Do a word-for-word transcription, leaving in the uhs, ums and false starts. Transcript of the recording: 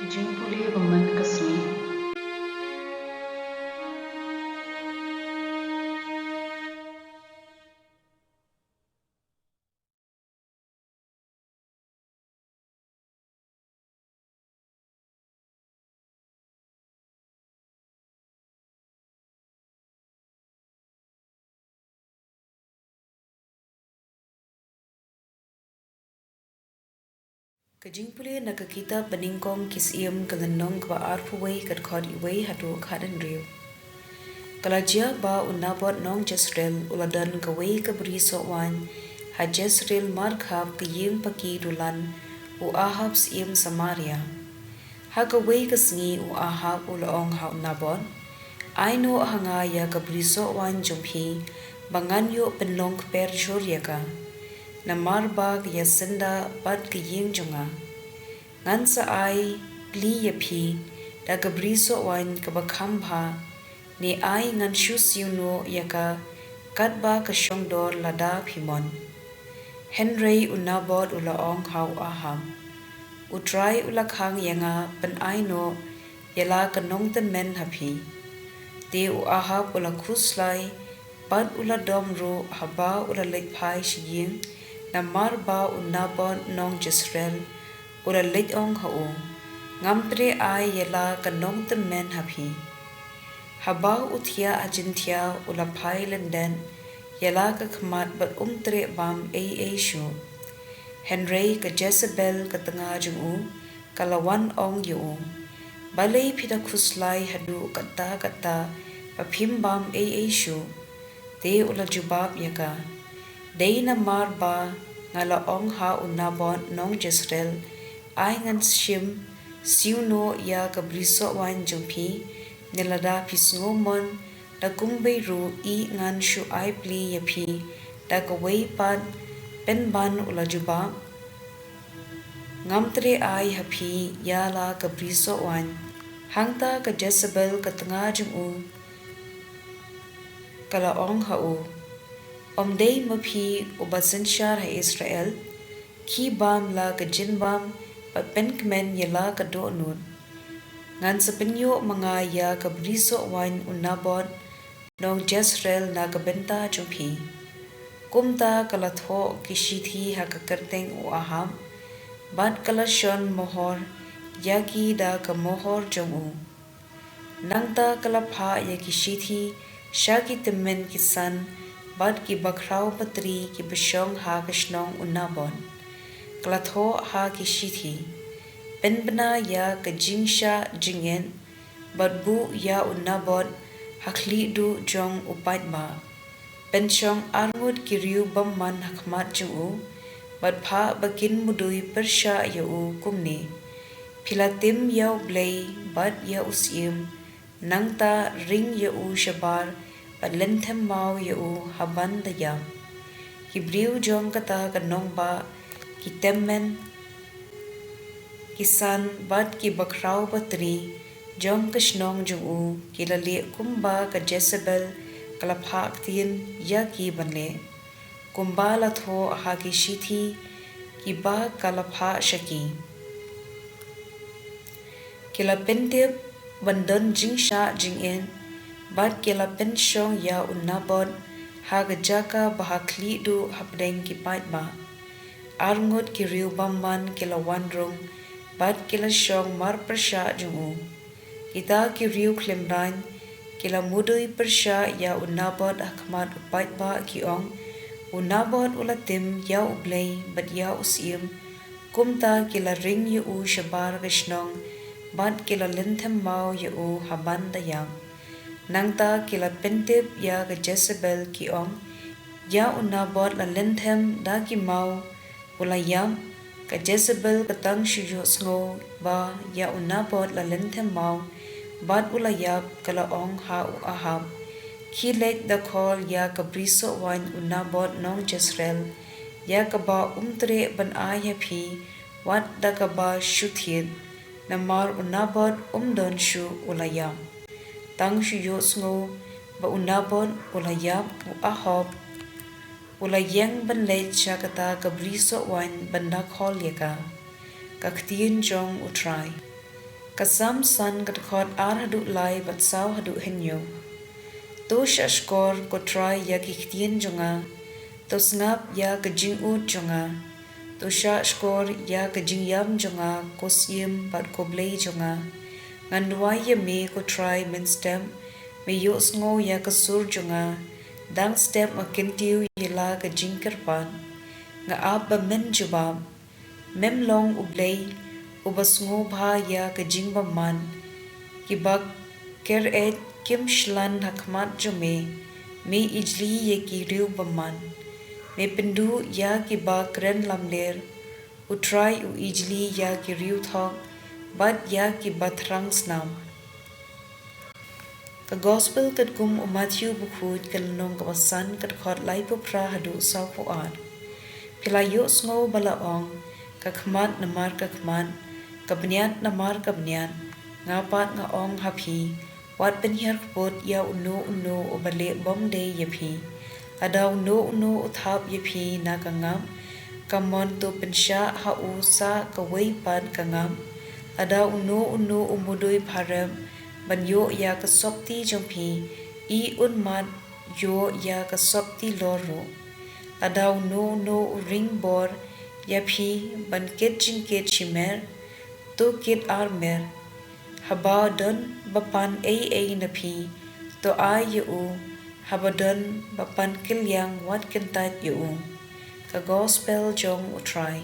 Jingpule ba man ka sngi. Ka jingpule na ka kitab Banyngkong ki Syiem ka lynnong kaba arphew wei ka dkhot wei haduh khathynriew. Ka la jia ba u Nabot nong Jezreel u la don kawei ka bri soh waiñ ha Jezreel markhap ka ïing paki dulan u Ahab syiem Samaria. Ha kawei ka sngi u Ahab u la ong ha u Nabot, "Ai noh ha nga ïa ka bri soh waiñ jong phi ba ngan ïoh pynlong kper jhur ïa ka. Namar ba ka ïasynda bad ka ïing jong nga. Ngan sa ai pli ïa phi da ka bri soh waiñ kaba kham bha, ne ai ngan shu siew noh ïa ka katba ka shong dor lada phi mon." Hynrei u Nabot u la ong ha u Ahab, "U Trai u la khang ïa nga, pynai noh ïa la ka nongtymmen ha phi." Te u Ahab u la khuslai bad u la dom ruh haba u la leit phai sha ïing, namar ba u Nabot nong Jezreel u la leit ong ha u, "Ngam treh ai ïa la ka nongtymmen ha phi." Haba u thiah ha jingthiah u la phai lyndet ïa la ka khmat bad um treh bam ei ei shuh. Hynrei ka Jesebel ka tnga jong u ka la wan ong ïa u, "Balei phi da khuslai haduh katta katta ba phim bam ei ei shuh?" Te u la jubab ïa ka, "Dei namar ba nga la ong ha u Nabot nong Jezreel, 'Ai ngan shim siew noh ïa ka bri soh waiñ jong phi, ne lada phi sngew mon da kumwei ruh, ïeh ngan shu ai pli ïa phi da kawei pat pynban,'" u la jubab, "'Ngam treh ai ha phi ïa la ka bri soh waiñ.'" Hangta ka Jesebel ka tnga jong u ka la ong ha u, "Ym dei ma phi uba synshar ha Israel? Khie bam la ka jingbam bad pynkmen ïa la ka dohnud. Ngan sa pynïoh ma nga ïa ka bri soh waiñ u Nabot nong Jezreel na ka bynta jong phi." Kumta ka la thoh ki shithi ha ka kyrteng u Ahab bad ka la shon mohor ïa ki da ka mohor jong u. Nangta ka la phah ïa ki shithi sha ki tymmen ki san bad ki bakhraw batri kiba shong ha ka shnong u Nabot. Ka la thoh ha ki shithi, "Pynbna ïa ka jingshah jingit bad buh ïa u Nabot ha khlieh duh jong u paidbah. Pynshong arngut ki riew bymman ha khmat jong u bad phah ba kin mudui pyrshah ïa u kumne: 'Phi la tim ïa U Blei bad ïa u syiem.' Nangta ring ïa u shabar bad lynthem maw ïa u haban da ïap." Ki briew jong kata ka nongbah, ki tymmen ki san bad ki bakhraw batri jong ka shnong jong u ki la leh kumba ka Jesebel ka la phah ktien ïa ki ban leh, kumba la thoh ha ki shithi kiba ka la phah sha ki. Ki la pyntip ban don jingshah jingit bad ki la pynshong ïa u Nabot ha ka jaka ba ha khlieh duh hapdeng ki paidbah. Arngut ki riew bymman ki la wan rung bad ki la shong marpyrshah jong u. Kita ki riew khlem raiñ ki la mudui pyrshah ïa u Nabot ha khmat u paidbah, ki ong, "U Nabot u la tim ïa U Blei bad ïa u syiem." Kumta ki la ring ïa u shabar ka shnong bad ki la lynthem maw ïa u haban da ïap. Nangta ki la pyntip ïa ka Jesebel, ki ong, "Ïa u Nabot la lynthem da ki maw, u la ïap." Ka Jesebel ka tang shu ïohsngew ba ïa u Nabot la lynthem maw bad u la ïap, ka la ong ha u Ahab, "Khie leit da khol ïa ka bri soh waiñ u Nabot nong Jesreel, ïa kaba um treh ban ai ha phi wat da kaba shu thied, namar u Nabot um don shuh, u la ïap." Tang shu ïohsngew ba u Nabot u la ïap, u Ahab u la ïeng ban leit sha kata ka bri soh waiñ ban da khol ïa ka. Ka ktien jong U Trai. Ka Salm san, ka dkhot ar haduh lai bad saw haduh hynñiew. To shahshkor, ko Trai, ïa ki ktien jong nga, to sngap ïa ka jingud jong nga. To shahshkor ïa ka jingïam jong nga, ko Syiem bad ko Blei jong nga. Ngan duwai ïa me, ko Trai, mynstep; me ïohsngew ïa ka sur jong nga. Dang step nga kyntiew ïa la ka jingkyrpad, nga ap ba men jubab. Mem long U Blei uba sngewbha ïa ka jingbymman? Kiba kyr-eit kim shlan ha khmat jong me. Me ijli ïa ki riewbymman, me pynduh ïa kiba kren lamler. U Trai u ijli ïa ki riewthok bad ïa kiba thrang snam. Ka Gospel katkum u Mathaiw bakhuid, ka lynnong kaba san, ka dkhot laiphew phra haduh sawphew ar. Phi la ïohsngew ba la ong, ka khmat namar ka khmat, ka bniat namar ka bniat. Nga pat nga ong ha phi, wat pynhiar kput ïa uno uno uba leh bymdei ïa phi. Lada uno uno u thap ïa phi na ka ngap, ka mon, to pynshah ha u sa kawei pat ka ngap. Lada uno uno u mudui pharep ban ïoh ïa ka sopti jong phi, i un mat ïoh ïa ka sopti lor ruh. Lada uno uno u ring bor ïa phi ban kit jingkit shimer, to kit armer. Haba don ba pan ei ei na phi, to ai ïa u; haba don ba pan kylliang, wat kyntait ïa u. Ka Gospel jong U Trai.